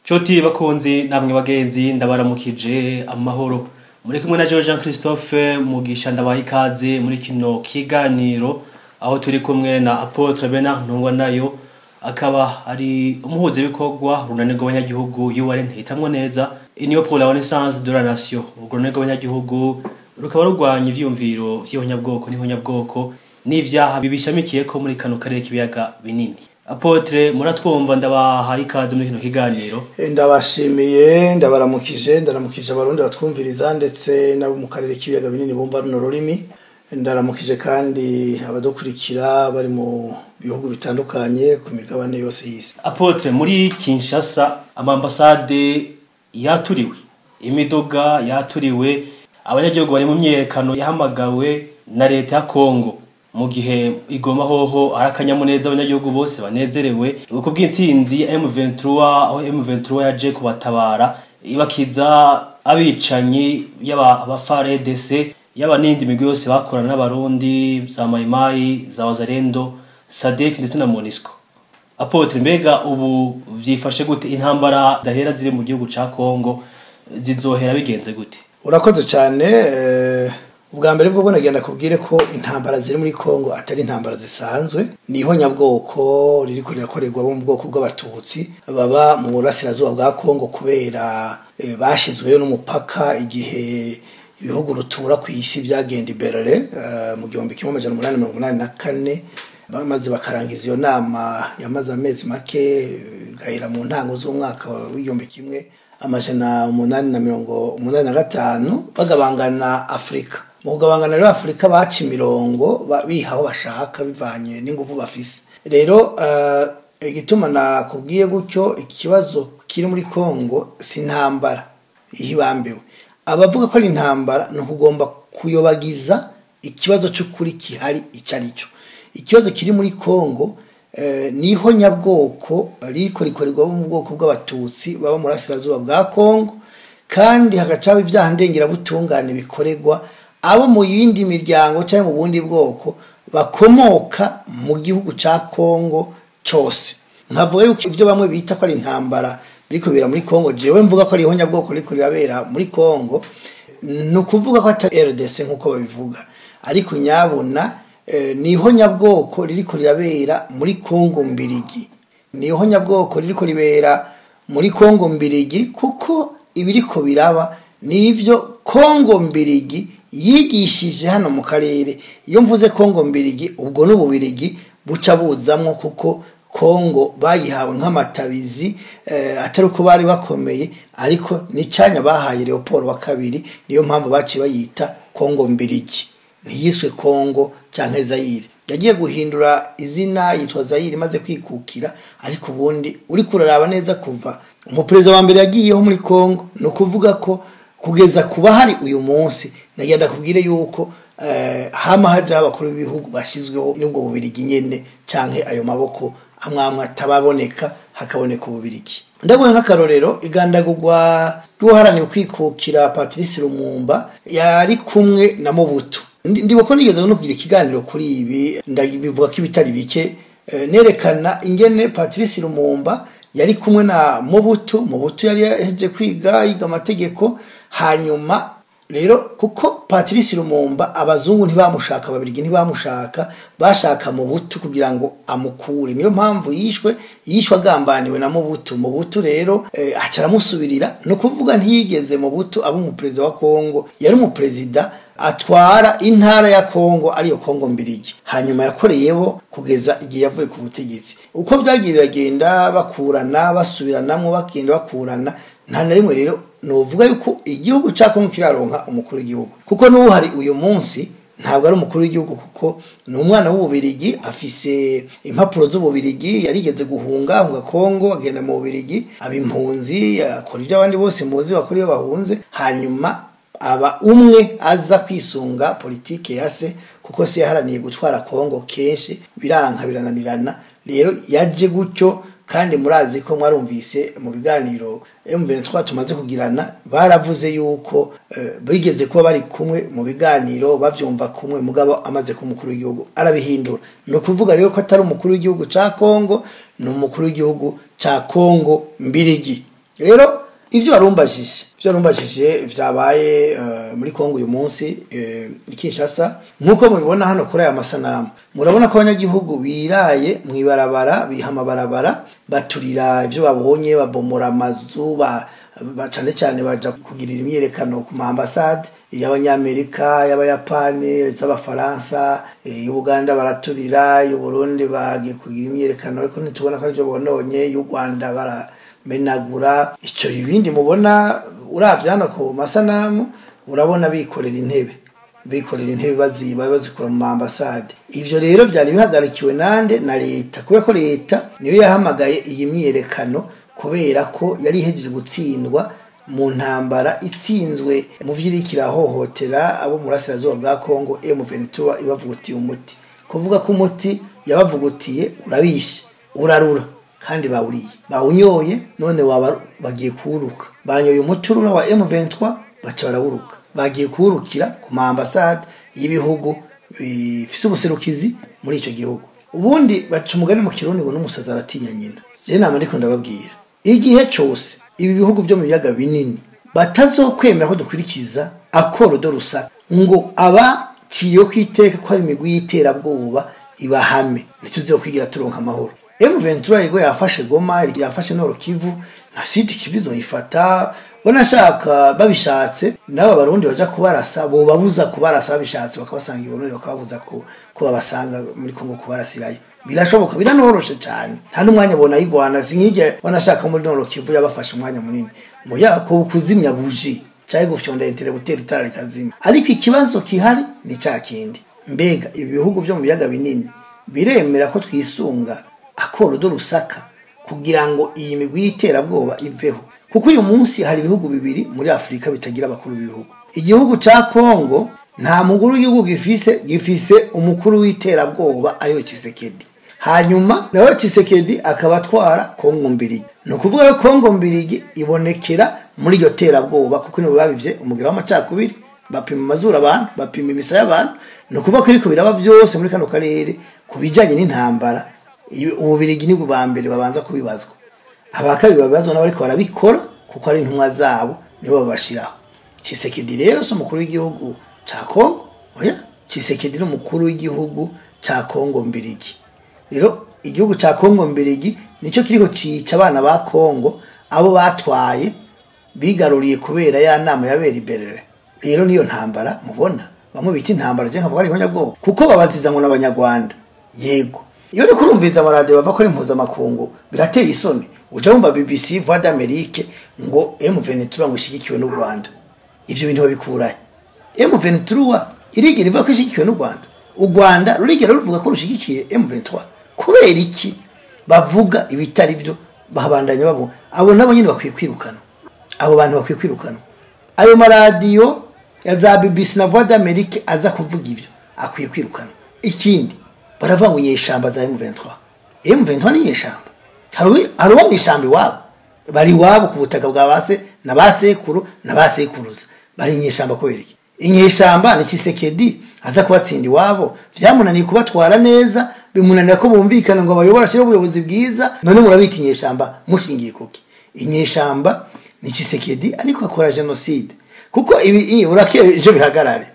Choti bakunzi namwe bagenzi ndabaramukije amahoro. Muri kumwe na Jean Christophe Mugisha, ndabaha ikaze muri kino kiganiro aho turi kumwe na Apôtre Bernard Ntungwanayo, akaba ari umuhuzabikorwa runani rw'abanyagihugu URN hitamwo neza, Union pour la Renaissance de la Nation. Urwo runani rw'abanyagihugu rukaba rurwanya ivyiyumviro vy'ihonyabwoko n'ihonyabwoko n'ivyaha bibishamikiyeko muri kano karere k'ibiyaga binini. Apôtre, muratwumva? Ndabaha ikaze muri kino kiganiro. Ndabashimiye, ndabaramukije, ndaramukije Abarundi batwumviriza ndetse nabo mu karere k'ibiyaga binini bumva runo rurimi. Ndaramukije kandi abadukurikira bari mu bihugu bitandukanye ku migabane yose y'isi. Apôtre, muri Kinshasa amambasade yaturiwe, imiduga yaturiwe, abanyagihugu bari mu myiyerekano yahamagawe na leta ya Kongo, mu gihe igoma hoho ari akanyamuneza, abanyagihugu bose banezerewe uko bw'intsinzi ya M23, aho M23 yaje kubatabara ibakiza abicanyi, yaba aba FARDC, yaba n'indi migwi yose bakorana n'Abarundi, za Maimai, za Wazalendo, SADC ndetse na MONUSCO. Apôtre, mbega ubu vyifashe gute? Intambara dahera ziri mu gihugu ca Kongo zizohera bigenze gute? Urakoze cyane. Ubwa mbere bwo nagenda kubwire ko intambara ziri muri Kongo atari intambara zisanzwe, ni ihonyabwoko ririko rirakorerwa bo mu bwoko bw'Abatutsi baba mu burasirazuba bwa Kongo, kubera bashizweyo n'umupaka igihe ibihugu rutura ku isi byagenda i Berlin mu 1884, bamaze bakarangiza iyo nama yamaze amezi make, igahera mu ntango z'umwaka w'1885, bagabangana Afurika. Mu kugabangana rero Afurika baca imirongo biha aho bashaka bivanye n'inguvu bafise. Rero igituma nakubwiye gutyo, ikibazo kiri muri Kongo si intambara ihibambiwe. Abavuga ko ari intambara ni ukugomba kuyobagiza ikibazo cy'ukuri kihari icyo ari cyo. Ikibazo kiri muri Kongo ni ihonyabwoko ririko rikorerwa bo mu bwoko bw'Abatutsi baba mu burasirazuba bwa Kongo, kandi hagacaba ibyaha ndengerabutungane bikorerwa abo mu yindi miryango cyangwa mu bundi bwoko bakomoka mu gihugu ca Kongo cose. Nkavuga yuko ibyo bamwe bita ko ari intambara biriko bibera muri Kongo, jewe mvuga ko ari ihonyabwoko ririko rirabera muri Kongo. Ni ukuvuga ko atari RDC nk'uko babivuga, ariko nyabona ni ihonyabwoko ririko rirabera muri Kongo mbirigi. Ni ihonyabwoko ririko ribera muri Kongo mbirigi, kuko ibiriko biraba nivyo Kongo mbirigi yigishije hano mu karere. Iyo mvuze Kongo mbirigi, ubwo n'Ububirigi buca buzamwo, kuko Kongo bayihawe nk'amatabizi, atari uko bari bakomeye, ariko n'icanya bahaye Leopold wa kabiri. Niyo mpamvu baciye bayita Kongo mbirigi, ntiyiswe Kongo canke Zayire. Yagiye guhindura izina yitwa Zayire imaze kwikukira, ariko ubundi uriko uraraba neza, kuva umuperezida wa mbere yagiyeho muri Kongo, ni ukuvuga ko kugeza kuba hari uyu munsi, nagenda kubwire yuko hama haja abakuru b'ibihugu bashizweho n'ubwo Bubirigi nyene, canke ayo maboko amwamwe atababoneka hakaboneka Ububirigi. Ndaguha nk'akarorero igandagurwa ry'uwaharaniye ukwikukira Patrice Lumumba, yari kumwe na Mobutu. Ndibuka nigeze no kugira ikiganiro kuri ibi, ndabivuga ko ibitari bike, nerekana ingene Patrice Lumumba yari kumwe na Mobutu. Mobutu yari yaheje kwiga, yiga amategeko. Hanyuma rero, kuko Patrice Lumumba abazungu ntibamushaka, Ababirigi ntibamushaka, bashaka Mobutu kugira ngo amukure. Niyo mpamvu yishwe agambaniwe na Mobutu. Mobutu rero aca aramusubirira. Ni ukuvuga ntiyigeze Mobutu aba umuperezida wa Kongo, yari umuperezida atwara intara ya Kongo, ariyo Kongo mbirigi. Hanyuma yakoreyeho kugeza igihe yavuye ku butegetsi. Uko byagiye biragenda bakurana, basubiranamwo, bagenda bakurana, nta na rimwe rero novuga yuko igihugu ca Kongo kiraronka umukuru w'igihugu, kuko n'ubu uyu munsi ntabwo ari umukuru w'igihugu, kuko ni umwana w'Ububirigi, afise impapuro z'Ububirigi. Yarigeze guhunga, ahunga Kongo, agenda mu Bubirigi, aba impunzi, akora ibyo abandi bose muzi bakora iyo bahunze. Hanyuma aba umwe aza kwisunga politike ya se, kuko se yaharaniye gutwara Kongo kenshi biranka, birananirana. Rero yaje gutyo, kandi murazi ko mwarumvise mu biganiro M23 tumaze kugirana, baravuze yuko bigeze kuba bari kumwe mu biganiro, bavyumva kumwe, mugabo amaze kuba umukuru w'igihugu arabihindura. Ni ukuvuga rero ko atari umukuru w'igihugu ca Kongo, ni umukuru w'igihugu ca Kongo mbirigi. Rero ivyo warumbajije vyabaye muri Kongo uyu munsi i Kinshasa, nkuko mubibona hano kuri aya masanamu, murabona ko abanyagihugu biraye mw'ibarabara, biha amabarabara, baturira ivyo babonye, babomora amazu, cane cane baja kugirira imyiyerekano ku ma ambasade y'Abanyamerika, y'Abayapani, z'Abafaransa, y'Ubuganda baraturira, y'Uburundi bagiye kugira imyiyerekano ariko ntitubona ko arivyo bononye, y'u Rwanda baramenagura. Ico ibindi mubona uravye hano ku masanamu, urabona bikorera intebe baziba bazikura mu ambasade. Ivyo rero vyari bihagarikiwe nande? Na leta, kubera ko leta niyo yahamagaye iyi myiyerekano, kubera ko yari ihejeje gutsindwa mu ntambara, itsinzwe mu vy'irikirahohotera abo mu burasirazuba bwa Kongo. M23 ibavugutiye umuti, kuvuga ko umuti yabavugutiye urabishe, urarura, kandi bawuriye, bawunyoye, none waba bagiye kuwuruka. Banyoye umuti urura wa M23 baca barawuruka, bagiye kuwurukira ku ma ambasade y'ibihugu bifise ubuserukizi muri ico gihugu. Ubundi baca umugani mu Kirundi ngo n'umusazi aratinya nyina. Je nama ndiko ndababwira, igihe cose ibi bihugu vyo mu biyaga binini batazokwemera ko dukurikiza accord de Lusaka, ngo abaciriye kwiteka ko ari imigwi y'iterabwoba ibahame, ntituzokwigira turonka amahoro. M23 yego yafashe Goma, yafashe Nord Kivu na Sud Kivu izoyifata. Bonashaka babishatse n'aba Barundi baja kubarasa, bobabuza kubarasa babishatse, bakabasanga i Burundi, bakababuza ko babasanga muri Kongo kubarasirayo. Birashoboka, biranoroshe cyane, nta n'umwanya bona yigwana sinkijye. Banashaka muri Nord Kivu yabafashe umwanya munini muya ko kuzimya buji cyangwa gufyonda interrupteur itara rikazima. Ariko ikibazo kihari ni ca kindi, mbega ibi bihugu vyo mu biyaga binini biremera ko twisunga accord de Lusaka kugira ngo iyi migwi y'iterabwoba iveho? Kuko uyu munsi hari ibihugu bibiri muri Afrika bitagira abakuru b'ibihugu. Igihugu ca Kongo nta muguru w'igihugu gifise umukuru w'iterabwoba ariwe Tshisekedi, hanyuma nawe Tshisekedi akaba atwara Kongo Mbirigi. Ni ukuvuga ko Kongo Mbirigi ibonekera muri iryo terabwoba, kuko nibo babivye umugira w'amacakubiri, bapima amazuru abantu, bapima imisaya y'abantu. Ni ukuvuga ko iriko biraba vyose muri kano karere ku bijanye n'intambara, Ububirigi nibwo ba mbere babanza kubibazwa, abakabiri babibazwa nabo ariko barabikora kuko ari intumwa zabo, nibo babashiraho. Tshisekedi rero si umukuru w'igihugu ca Kongo, oya, Tshisekedi ni umukuru w'igihugu ca Kongo Mbirigi. Rero igihugu ca Kongo Mbirigi nico kiriko cica abana ba Kongo, abo batwaye bigaruriye kubera ya nama yabera iberere. Rero niyo ntambara mubona bamwe bita intambara, je nkavuga ari nkonyabwoko, kuko babaziza ngo n'Abanyarwanda. Yego, iyo uri kurumviza amaradiyo bava kuri mpuzamakungu birateye isoni. Uja wumva BBC, Voix d'Amérique ngo M23 ngo ishigikiwe n'u Rwanda. Ivyo bintu babikurahe? M23 irigera ivuga ko ishigikiwe n'u Rwanda? U Rwanda rurigera ruvuga ko rushigikiye M23? Kubera iki bavuga ibitari byo bahabandanya babo? Abo nabo nyine bakwiye kwirukana, abo bantu bakwiye kwirukana. Ayo maradiyo ya za BBC na Voix d'Amérique aza kuvuga ivyo akwiye kwirukana. Ikindi baravuga ngo inyeshamba za M23. M23 ni inyeshamba? Hari uwo mw'ishamba iwabo, bari iwabo ku butaka bwa base na basekuru na basekuruza, bari inyeshamba kubera iki? Inyeshamba ni Tshisekedi aza kubatsinda iwabo, vyamunaniye kubatwara neza, bimunanira ko bumvikana ngo abayobora ashire ubuyobozi bwiza, none murabita inyeshamba mushingiye kuki? Inyeshamba ni Tshisekedi ariko akora genocide, kuko ibi urake ejo bihagarare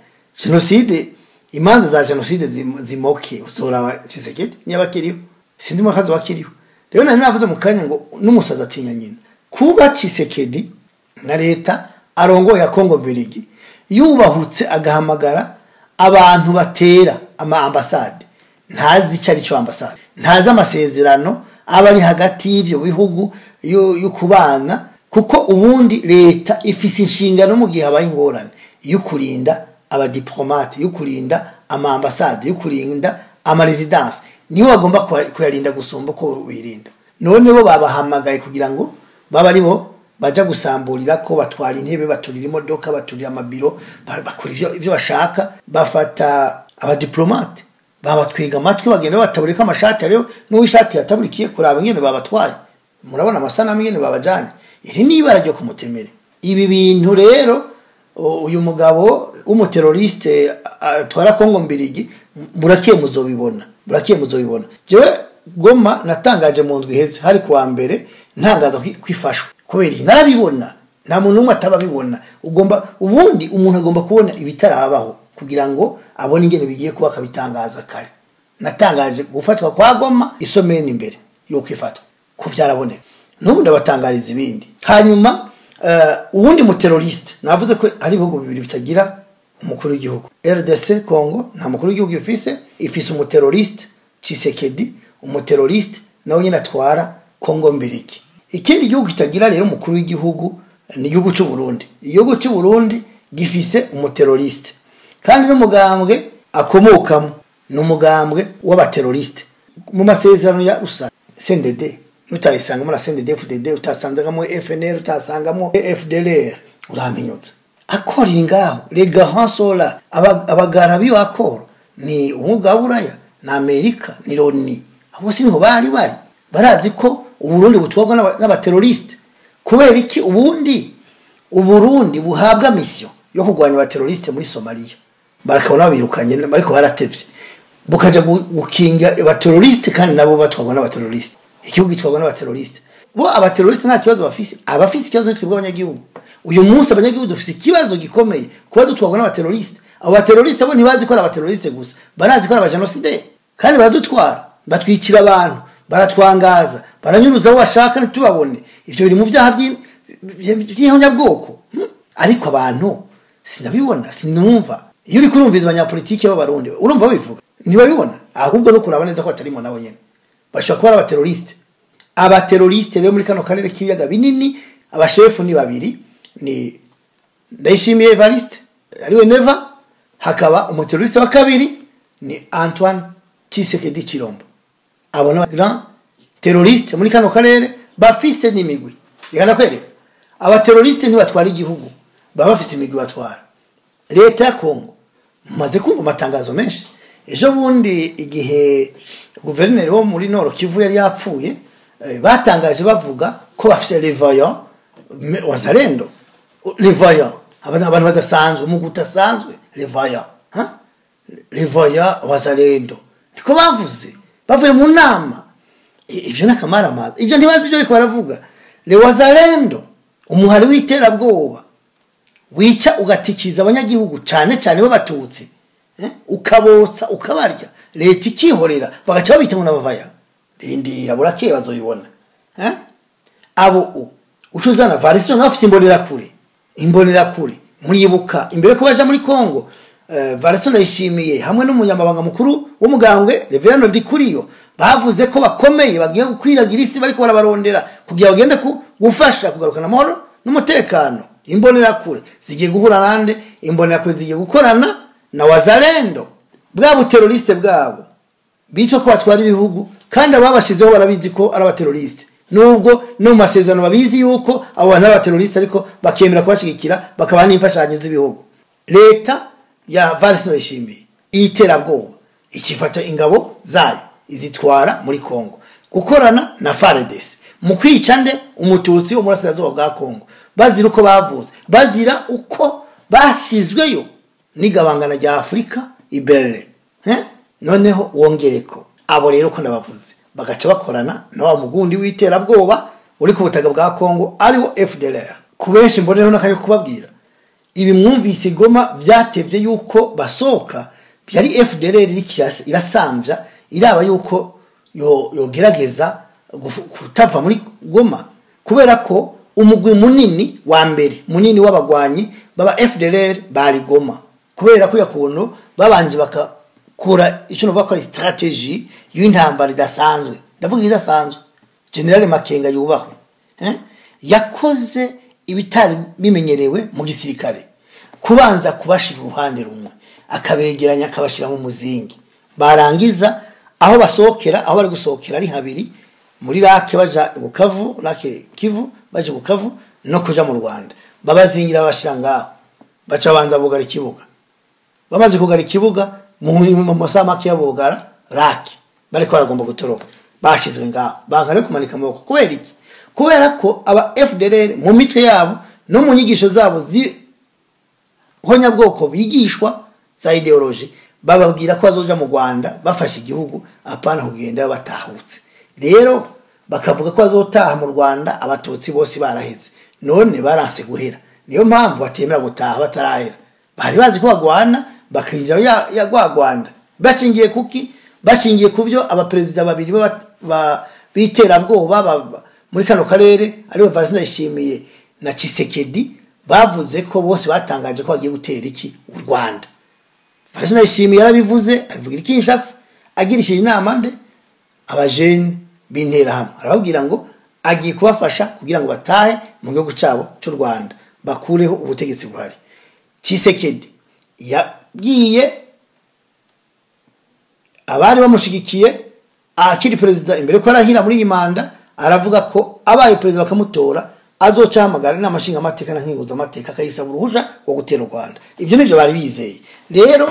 genocide, imanza za genocide zimoke usora Tshisekedi nyabakiriho, sindi mwakazi wakiriho. Rero nari navuze mu kanya ngo n'umusazi atinya nyina. Kuba Tshisekedi na leta arongoye ya Kongo Mbirigi yubahutse agahamagara abantu batera ama ambasade, ntazi ico ari cyo ambasade, ntazi amasezerano aba ari hagati y'ivyo bihugu yo kubana, kuko ubundi leta ifise inshingano mu gihe habaye ingorane yo kurinda abadiplomate, yo kurinda ama ambasade, yo kurinda ama residence, nibo bagomba kuyarinda gusumba ko birinda. None bo babahamagaye kugira ngo baba aribo baja gusamburira ko batwara intebe, baturira imodoka, baturira amabiro, bakora ivyo bashaka, bafata abadiplomate babatwiga amatwi, bagenda bataburika amashati, ariyo n'uwishati yataburikiye kuraba ingene babatwaye. Murabona amasanamu ingene babajanye. Iri ni ibara ryo kumutemere. Ibi bintu rero uyu mugabo w'umuteroriste atwara Kongo Mbirigi, murakiye muzobibona, murakiye muzobibona. Jewe Goma natangaje mu ndwi iheze, hari kuwa mbere, ntangaza kwifashwe. Kubera iki? Narabibona, nta muntu n'umwe atababibona. Ugomba ubundi umuntu agomba kubona ibitarabaho kugira ngo abone ingene bigiye kuba, akabitangaza kare. Natangaje gufatwa kwa Goma isomeni imbere yuko ifatwa, ko vyaraboneka. N'ubu ndabatangariza ibindi. Hanyuma uwundi muteroriste, navuze ko ari ibihugu bibiri bitagira umukuru w'igihugu. RDC Congo nta mukuru w'igihugu ifise, ifise umuteroriste Tshisekedi, umuteroriste nawe nyine atwara Congo mbiriki. Ikindi gihugu kitagira rero umukuru w'igihugu ni igihugu cy'u Burundi. Igihugu cy'u Burundi gifise umuteroriste, kandi n'umugambwe akomokamo ni umugambwe w'abateroriste. Mu masezerano ya Rusaka, CNDD utasangamo na CNDD FDD, utasangamo FNL, utasangamo FDLR, uramenyotsa akora iri ngaho. Les garants sont là, abagara b'iyo accord ni ubumwe bwa Buraya na Amerika ni Loni. Abo si niho bari bari barazi ko Uburundi butwarwa n'abateroriste. Kubera iki ubundi Uburundi buhabwa mission yo kurwanya abateroriste muri Somalia, barakabona babirukanye bariko baratevye, bukaja gukinga abateroriste, kandi nabo batwarwa n'abateroriste? Igihugu gitwarwa n'abateroriste. Bo abateroriste nta kibazo bafise, abafise ikibazo ni twebwe abanyagihugu. Uyu munsi abanyagihugu dufise ikibazo gikomeye kuba dutwarwa n'abateroriste. Abo bateroriste bo ntibazi ko ari abateroriste gusa, barazi ko ari abajenosideri, kandi baradutwara, batwicira abantu, baratwangaza, baranyuruza abo bashaka ntitubabone. Ivyo biri mu vyaha vy'ihonyabwoko. Ariko abantu sinabibona, sinumva. Iyo uriko urumviza abanyapolitike b'Abarundi, urumva babivuga? Ntibabibona. Ahubwo no kuraba neza ko batarimo nabo nyene, bashobora kuba ari abateroriste. Abateroriste rero muri kano karere k'ibiyaga binini, abashefu ni babiri: ni Ndayishimiye Evariste ariwe Neva, hakaba umuteroriste wa kabiri ni Antoine Tshisekedi Chilombo. Abo ni grand terroriste muri kano karere, bafise n'imigwi. Reka ndakwereka, abateroriste ntibatwara igihugu, baba bafise imigwi batwara. Leta ya Kongo, mumaze kumva amatangazo menshi. Ejo bundi igihe guverineri wo muri Nord Kivu yari yapfuye, batangaje bavuga ko bafise les vaillants wazalendo, les vaillants, abantu badasanzwe, umugwi udasanzwe, les vaillants, hein? Les vaillants wazalendo, niko bavuze bavuye mu nama. Ivyo n'akamaramaza, ivyo ntibazi ivyo bariko baravuga. Les wazalendo, umuhari w'iterabwoba wica ugatikiza abanyagihugu, cane cane b'Abatutsi, ukabotsa ukabarya, leta ikihorera, bagaca babita ngo n'abavaya. Rindira burakeye bazoyibona, eh? Abo uca uzana Varisto nawe afise imbonerakure. Imbonerakure muribuka imbere ko baja muri Kongo, Varisto Ndayishimiye hamwe n'umunyamabanga mukuru w'umugambwe Reverendo Ndikuriyo bavuze ko bakomeye, bagiye gukwiragira isi, bariko barabarondera kugira bagende gufasha kugarukana amahoro n'umutekano. Imbonerakure zigiye guhura nande? Imbonerakure zigiye gukorana na wazalendo, bwa buteroriste bwabo bitwa ko batwara ibihugu, kandi ababashizeho barabizi ko ari abateroriste, nubwo no mu masezerano babizi yuko abo bantu ari abateroriste, ariko bakemera kubashigikira, bakabaha n'imfashanyo z'ibihugu. Leta ya Valens Ndayishimiye iterabwoba ikifata ingabo zayo izitwara muri Kongo gukorana na FARDC mu kwica nde? Umututsi wo mu burasirazuba bwa Kongo, bazira uko bavuze, bazira uko bashyizweyo n'igabangana rya Afurika iberere, eh? Noneho wongereko abo rero ko ndabavuze, bagaca bakorana na wa mugundi w'iterabwoba uri ku butaka bwa Kongo ariwo FDLR. Ku benshi mbonereho n'akanya ko kubabwira ibi mwumvise Goma vyatevye yuko basohoka, yari FDLR iriko irasamvya, iraba yuko yogerageza kutava muri Goma, kubera ko umugwi munini wa mbere munini w'abagwanyi baba FDLR bari Goma, kubera ko yakuntu babanje bakakura ico novuga ko ari stratégie y'intambara idasanzwe. Ndavuga idasanzwe, General Makenga yubahwe, eh? Yakoze ibitari bimenyerewe mu gisirikare, kubanza kubashira uruhande rumwe, akabegeranya, akabashira mu muzingi, barangiza aho basohokera, aho bari gusohokera ari habiri: muri lac baja Bukavu, Lac Kivu baje Bukavu no kuja mu Rwanda. Babazingira, babashira ngaho, baca banza bugara ikibuga. Bamaze kugara ikibuga, mu masaha make bugara lac, bariko baragomba gutoroka, bashizwe ngaho, banka rero kumanika amaboko. Kubera iki? Kubera ko aba FDLR mu mitwe yabo no mu nyigisho zabo honyabwoko bigishwa za idéologie, bababwira ko bazoja mu Rwanda bafashe igihugu, apana kugenda batahutse. Rero Bakavuga ko bazotaha mu Rwanda abatutsi bose baraheze. None baranse guhera, niyo mpamvu batemera gutaha batarahera. Bari bazi ko bagwana bakinjira ya gwa Rwanda. Bashingiye kuki? Bashingiye kubyo abaperezida babiri b'iterabwoba muri kano karere, ariwe Evariste Ndayishimiye na Tshisekedi, bavuze ko bose batangaje ko bagiye gutera iki u Rwanda. Evariste Ndayishimiye yarabivuze, abivugira i Kinshasa, agirishije inama nde abajene b'interahamwe, arababwira ngo agiye kubafasha kugira ngo batahe mu gihugu cyabo cy'u Rwanda, bakureho ubutegetsi buhari. Tshisekedi yabwiye abari bamushigikiye akiri perezida imbere ko arahira muri iyi manda, aravuga ko abaye perezida bakamutora azoca ahamagara inama nshingamateka na nkenguzamateka akayisaba uruhusha rwo gutera u Rwanda. Ibyo nibyo bari bizeye. Rero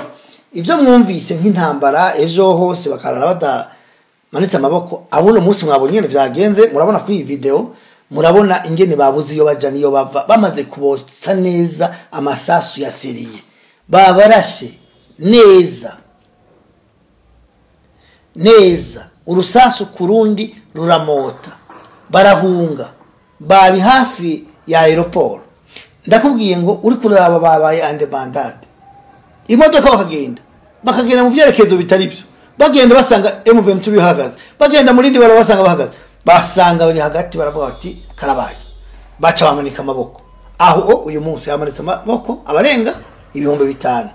ibyo mwumvise nk'intambara ejo hose bakarara badamanitse amaboko, abuno munsi mwabonye ingene vyagenze. Murabona kuri iyi video, murabona ingene babuze iyo baja niyo bava, bamaze kubotsa neza amasasu ya seriye, babarashe neza neza, urusasu kurundi ruramota, barahunga, bari hafi ya aeroport. Ndakubwiye ngo uri kuraba babaye ande bandade, imodoka bakagenda mu vyerekezo bitari byo, bagenda basanga M23 bihagaze, bagenda muri ndi basanga bahagaze, basanga bari hagati, baravuga bati karabaye, baca bamanika amaboko. Aho uyu munsi yamanitse amaboko abarenga 5000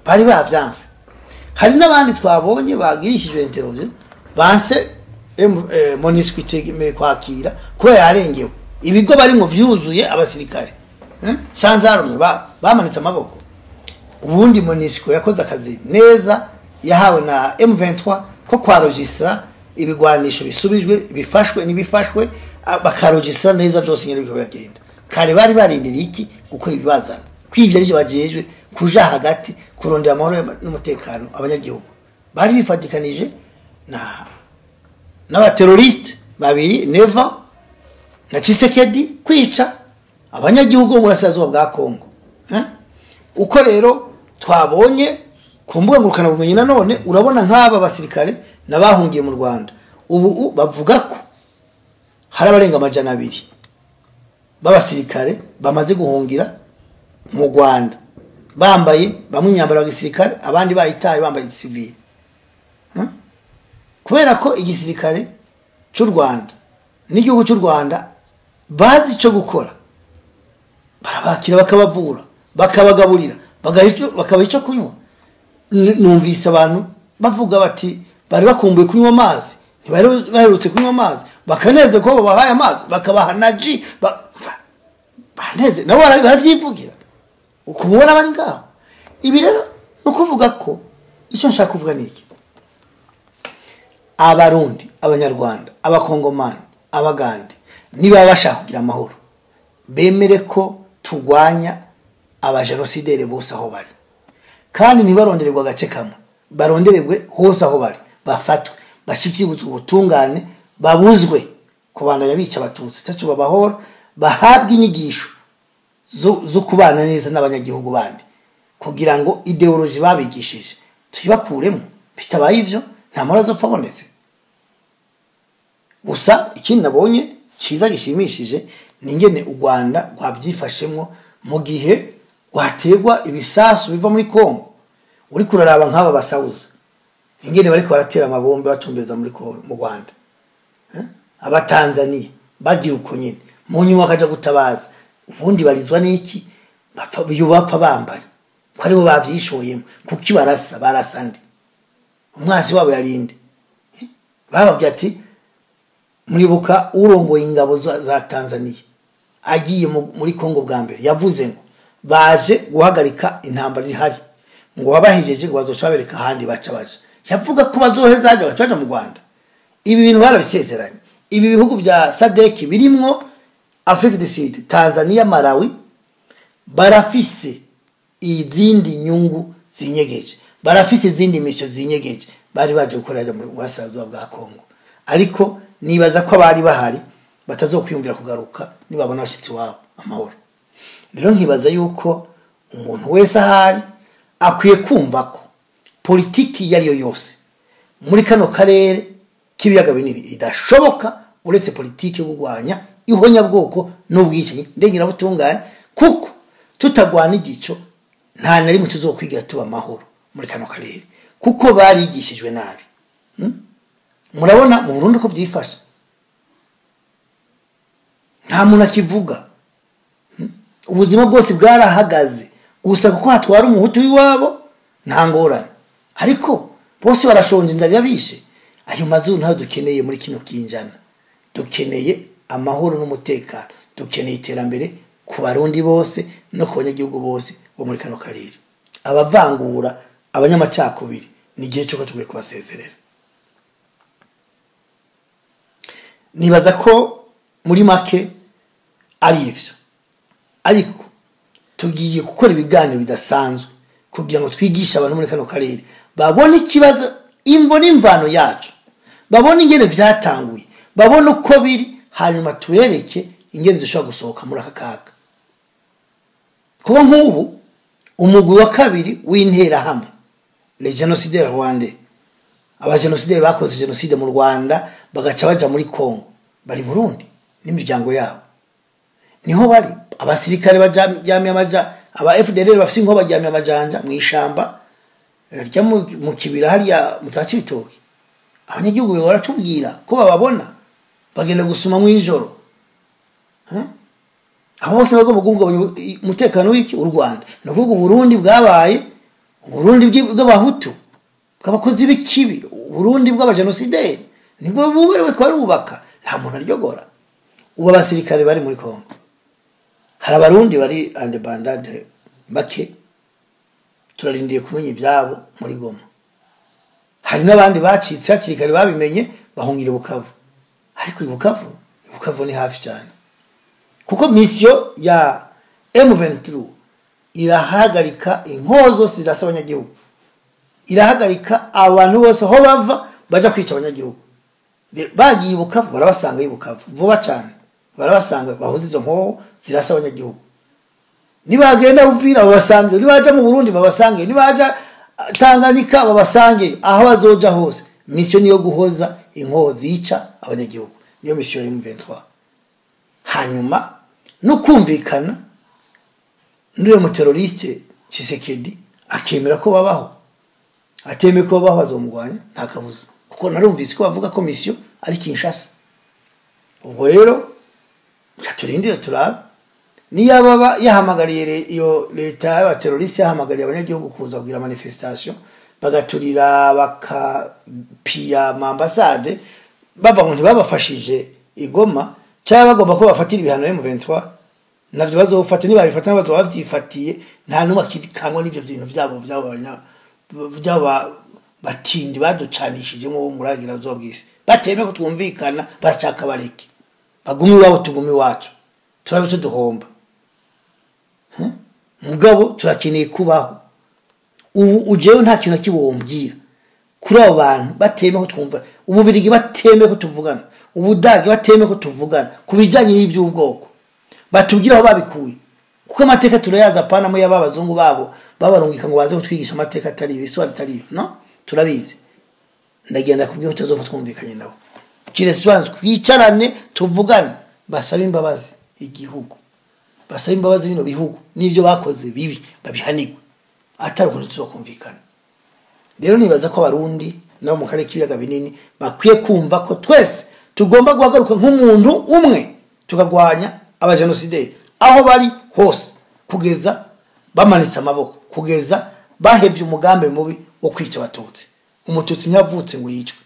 bari bavyanse. Hari n'abandi twabonye bagirishijwe interview banse MONUSCO itegeme kwakira kuba yarengewe, ibigo bari mu vyuzuye abasirikare sanzarume bamanitse amaboko. Ubundi MONUSCO yakoze akazi neza, yahawe na M23 ko kwarogistra ibigwanisho bisubijwe, bifashwe n'ibifashwe, bakarogistra neza byose nyene biko biragenda. Kare bari barindiriye iki gukora ibibazana kwivyo arivyo bajejwe, kuja hagati kurondera amahoro n'umutekano abanyagihugu. Bari bifatikanije na n'abateroriste babiri Neva na Tshisekedi kwica abanyagihugu mu burasirazuba bwa Kongo. Uko rero twabonye ku mbuga ngurukana bumenyi, nanone urabona nk'aba basirikare nabahungiye mu Rwanda ubu bavuga ko hari abarenga 200 b'abasirikare bamaze guhungira mu Rwanda, bambaye bamwe imyambaro ya gisirikare, abandi bayitaye bambaye gisivile. Kubera ko igisirikare cy'u Rwanda n'igihugu cy'u Rwanda bazi cyo gukora, barabakira, bakabavura, bakabagaburira, bakabaha icyo kunywa. Numvise abantu bavuga bati bari bakumbuye kunywa amazi, ntibari baherutse kunywa amazi, bakaneze ko babahaye amazi, bakabaha na ji, baneze nabo baravyivugira ukumubona bari ngaho. Ibi rero ni ukuvuga ko icyo nshaka kuvuga ni iki: Abarundi, Abanyarwanda, Abakongomani, Abagande niba bashaka kugira amahoro, bemere ko turwanya abajenosideri bose aho bari, kandi ntibarondererwe agace kamwe, barondererwe hose aho bari, bafatwe, bashikirizwe ubutungane, babuzwe kubandanya bica abatutsi cyacu, babahora, bahabwe inyigisho zo kubana neza n'abanyagihugu bandi, kugira ngo ideology babigishije tuyibakuremo. Bitabaye ivyo nta mahoro azopfa abonetse. Gusa ikindi nabonye ciza gishimishije ni ingene u Rwanda rwabyifashemwo mu gihe rwategwa ibisasu biva muri Kongo. Uri kuraraba nk'aba basawuza ingene bariko baratera amabombe batumbeza muri Kongo mu Rwanda, Abatanzania bagira uko nyene, mu nyuma bakaja gutabaza. Ubundi barizwa n'iki? Bapfa iyo bapfa bambaye ko aribo bavyishoyemo, kuki barasa barasa nde? Umwasi wabo yarinde? Bababwiye ati muribuka urongoye ingabo za Tanzania agiye muri Kongo bwa mbere, yavuze ngo baje guhagarika intambara ihari, ngo wabahejeje ngo bazoca babereka ahandi baca baja. Yavuga ko bazoheza haja bagaca mu Rwanda. Ibi bintu barabisezeranye. Ibi bihugu bya SADC birimwo Afrique du Sud, Tanzania, Malawi, barafise izindi nyungu zinyegeje, barafise izindi misyo zinyegeje bari baje gukorera mu burasirazuba bwa Kongo. Ariko nibaza ko abari bahari batazokwiyumvira kugaruka nibabona abashitsi wabo amahoro. Rero nkibaza yuko umuntu wese ahari akwiye kumva ko politiki iyo ariyo yose muri kano karere k'ibiyaga binini idashoboka Uretse politiki yo kurwanya ihonyabwoko n'ubwicanyi ndengerabutungane, kuko tutagwana igico nta na rimwe tuzokwigira tuba amahoro muri kano karere, kuko barigishijwe nabi. Murabona mu Burundi ko byifashe, nta muntu akivuga, ubuzima bwose bwarahagaze, gusa kuko hatwara umuhutu w'iwabo nta ngorane, ariko bose barashonje, inzara irabishe. Ayo mazu ntayo dukeneye muri kino kinjana. Dukeneye amahoro n'umutekano, dukeneye iterambere ku Barundi bose no ku banyagihugu bose bo muri kano karere. Abavangura, abanyamacakubiri, ni igihe cy'uko tugiye kubasezerera. Nibaza ko muri make ari ivyo, ariko tugiye gukora ibiganiro bidasanzwe kugira ngo twigishe abantu muri kano karere babone ikibazo, imvo n'imvano yacu, babone ingene vyatanguye, babone uko biri, hanyuma tubereke ingene dushobora gusohoka muri aka kaga. Kuko nk'ubu umugwi wa kabiri w'interahamwe, les génocidaires rwandais, abagenosideri bakoze jenoside mu Rwanda bagaca baja muri Congo, bari Burundi n'imiryango yabo niho bari. Abasirikare bajyamye amaja, aba FDLR bafise inko bajyamye amajanja mu ishamba rya mu kibira hariya mu za Cibitoke. Abanyagihugu baratubwira ko bababona bagenda gusuma mu ijoro. Aho bose bagomba guhungabanya umutekano w'iki u Rwanda. Ni ukuvuga Burundi bwabaye Burundi bw'abahutu, bw'abakozi b'ikibi, Burundi bw'abajenosideri, nibwo buberewe twarubaka, nta muntu aryogora. Ubu abasirikare bari muri Congo, hari abarundi bari independante bake, turarindiye kumenya ibyabo muri Goma. Hari n'abandi bacitse hakiri kare babimenye bahungira i Bukavu, ariko i Bukavu ni hafi cyane, kuko mission ya M23 irahagarika inkozo zirasa abanyagihugu, irahagarika abantu bose aho bava baja kwica abanyagihugu. Bagiye i Bukavu barabasanga i Bukavu vuba cyane, barabasanga bahoze izo nkoho zirasa abanyagihugu. Nibagenda Uvira babasange, nibaja mu Burundi babasange, nibaja Tanganyika babasange, aho bazoja hose. Mission niyo guhoza inkoho zica abanyagihugu, niyo mission ya M23. Hanyuma no kumvikana n'uyo muteroriste Tshisekedi akemera ko babaho, atemeye ko babaho bazomugwanya nta kabuza, kuko narumvise ko bavuga ko mission ari Kinshasa. Ubwo rero katurindira turabe niyo baba yahamagariye iyo leta y'abateroriste, yahamagariye abanyagihugu kuza kugira manifestation, bagaturira bakapia amambasade, bava ngo ntibabafashije igoma, cyangwa bagomba ko bafatira ibihano M23, navyo bazofata. Nibabifata bazoba bavyifatiye, nta numwe akikangwa n'ivyo bintu byabo byaba batindi baducanishijemo bo muragira bazobwise. Bateme ko twumvikana, barashaka bareke bagume iwabo tugume iwacu, turabe tuduhomba. Mugabo turakeneye kubaho. Ubu ujewe nta kintu kibombwira kuri abo bantu bateme ko twumva, ububirigi bateme ko tuvugana, ubudage bateme ko tuvugana kubijanye n'ivy'ubwoko, batubwira aho babikuye, kuko amateka turayaza apana mu y'abazungu babo babarungika ngo baze kutwigisha amateka atari yo, iswari atari yo, no turabizi. Ndagenda kubwira ko tuzopfa twumvikanye nabo, kiretse twicarane tuvugane, basabe imbabazi igihugu, basabe imbabazi bino bihugu n'ivyo bakoze bibi babihanirwe, atari ukuntu tuzokumvikana. Rero nibaza ko abarundi nabo mu karere k'ibiyaga binini bakwiye kumva ko twese tugomba guhaguruka nk'umuntu umwe, tukagwanya abajenosideri aho bari hose, kugeza bamanitse amaboko, kugeza bahevye umugambi mubi wo kwica abatutsi. Umututsi ntiyavutse ngo yicwe,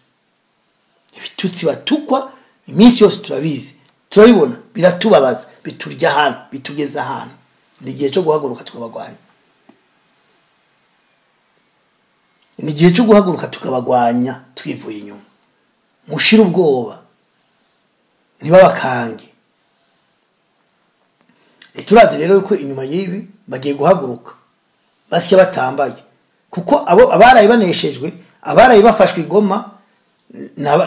ibitutsi batukwa iminsi yose turabizi, turabibona, biratubabaza, biturya ahantu, bitugeza ahantu. Ni igihe cyo guhaguruka tukabagwanya, ni igihe cyo guhaguruka tukabagwanya twivuye inyuma. Mushire ubwoba, ntibabakange. Turazi rero yuko inyuma y'ibi bagiye guhaguruka basya batambaye, kuko abo abarayi baneshejwe, abarayi bafashwe igoma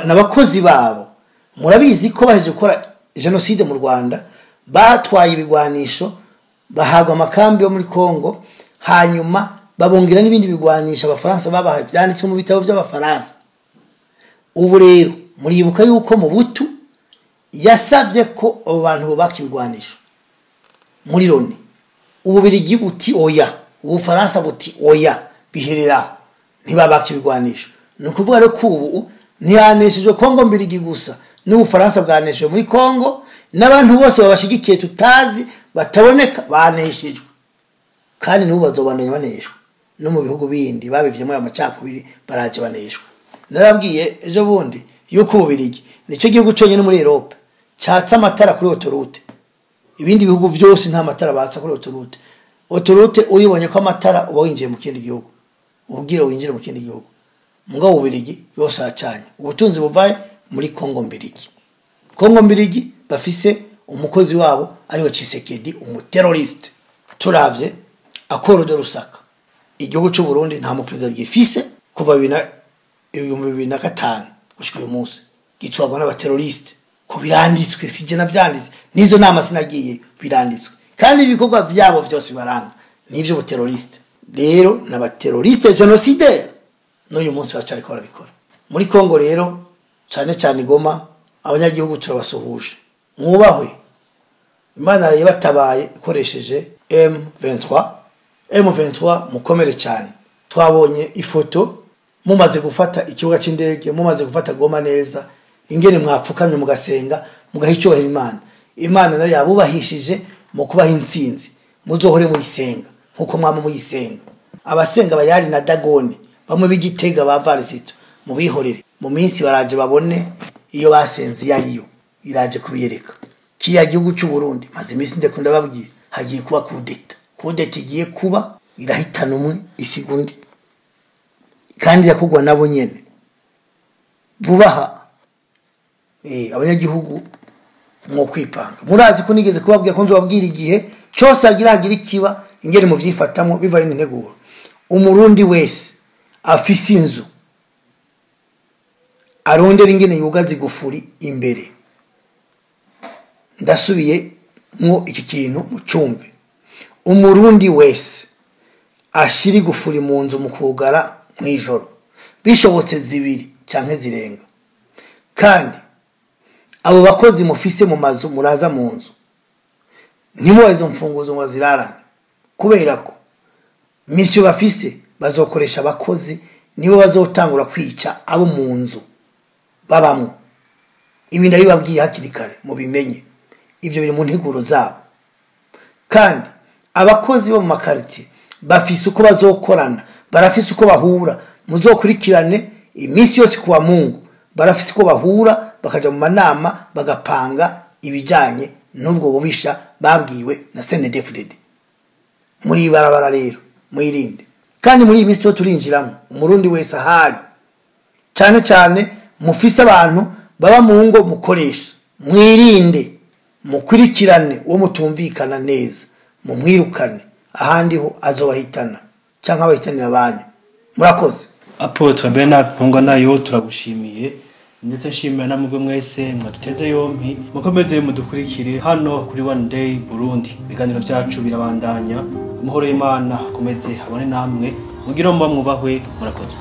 n'abakozi babo. Murabizi ko baheje gukora jenoside mu Rwanda, batwaye ibigwanisho bahabwa amakambi yo muri Congo, hanyuma babongira n'ibindi bigwanisha abafaransa babahaye, byanditswe mu bitabo by'abafaransa. Ubu rero muribuka yuko mu Butu Yasavye ko abo bantu bubaka ibigwanisho muri Loni. Ububirigi buti oya, Ubufaransa buti oya, bihereraho ntibabaka ibigwanisho. Ni ukuvuga rero ko ubu ntihaneshejwe Kongo mbirigi gusa, n'Ubufaransa bwaneshejwe muri Kongo, n'abantu bose babashigikiye tutazi bataboneka baneshejwe, kandi n'ubu bazobandanya baneshwa no mu bihugu bindi babivyemo aya macakubiri, baraje baneshwa. Narabwiye ejo bundi yuko Ububirigi nicyo gihugu conyene muri Europe catsa amatara kuri autoroute. Ibindi bihugu vyose nta matara batsa kuri autoroute. Autoroute uribonye ko amatara uba winjiye mu kindi gihugu, ubwira winjire mu kindi gihugu. Mugabo Ububirigi yose aracanye. Ubutunzi buvaye muri Kongo mbirigi. Kongo mbirigi bafise umukozi wabo ariwe Tshisekedi, umuterroriste. Turavye accord de Lusaka, igihugu c'u Burundi nta muperezida gifise kuva 2005 gushika uyu munsi, gitwarwa n'abaterroriste. Ko biranditswe, sije navyanditse, n'izo nama sinagiye, biranditswe. Kandi ibikorwa vyabo vyose bibaranga nivyo buterroriste. Rero n'abaterroriste génocidaire n'uyu munsi bacariko barabikora muri Kongo. Rero cane cane Goma, abanyagihugu turabasuhuje, mwubahwe. Imana yabatabaye ikoresheje M23. M23 mukomere cyane. Twabonye ifoto mumaze gufata ikibuga c'indege, mumaze gufata Goma neza, ingene mwapfukamye mugasenga, mugaha icyubahiro Imana. Imana nayo yabubahishije mu kubaha intsinzi. Muzohore muyisenga nkuko mwama muyisenga. Abasenga bayari na Dagoni bamwe b'Igitega ba Varisito mubihorere, mu minsi baraje babone iyo basenze iyo ariyo, iraje kubiyereka. Kiriya gihugu cy'u Burundi, maze iminsi ndeko ndababwira, hagiye kuba kudeta. Kudeta igiye kuba irahitana umwe isiga undi, kandi irakugwa nabo nyene vuba aha. Abanyagihugu mwo kwipanga, murazi ko nigeze kubabwira ko nzobabwira igihe cyose hagira ikiba ingene muvyifatamwo bivanye n'integuro. Umurundi wese afise inzu arondera ingene yugaza igufuri imbere. Ndasubiye mwo iki kintu mucumve: umurundi wese ashira igufuri mu nzu mu kugara mw'ijoro, bishobotse zibiri canke zirenga. Kandi abo bakozi mufise mu mazu muraza mu nzu, ntimubahe izo mfunguzo ngo bazirarane, kubera ko misiyo bafise bazokoresha abakozi, nibo bazotangura kwica abo mu nzu babamwo. Ibi ndabibabwiye hakiri kare mubimenye, ibyo biri mu nteguro zabo. Kandi abakozi bo mu makaritiye bafise uko bazokorana, barafise uko bahura, muzokurikirane iminsi yose kuwa Mungu, barafise uko bahura bakaja mu manama bagapanga ibijanye n'ubwo bubisha babwiwe na CNDD-FDD. Muri ibarabara rero mwirinde. Kandi muri iyi minsi tuba turinjiramo, umurundi wese ahari, cyane cyane mufise abantu baba mu ngo mukoresha, mwirinde, mukurikirane uwo mutumvikana neza, mumwirukane, ahandi ho azobahitana canke abahitanira abanyu. Murakoze. Apôtre Bernard Ntungwanayo, turagushimiye, ndetse nshimira namwe mwese mwaduteze yompi. Mukomeze mudukurikire hano kuri One Day Burundi, ibiganiro byacu birabandanya. Amahoro y'Imana akomeze abone namwe, mugire muba mwubahwe. Murakoze.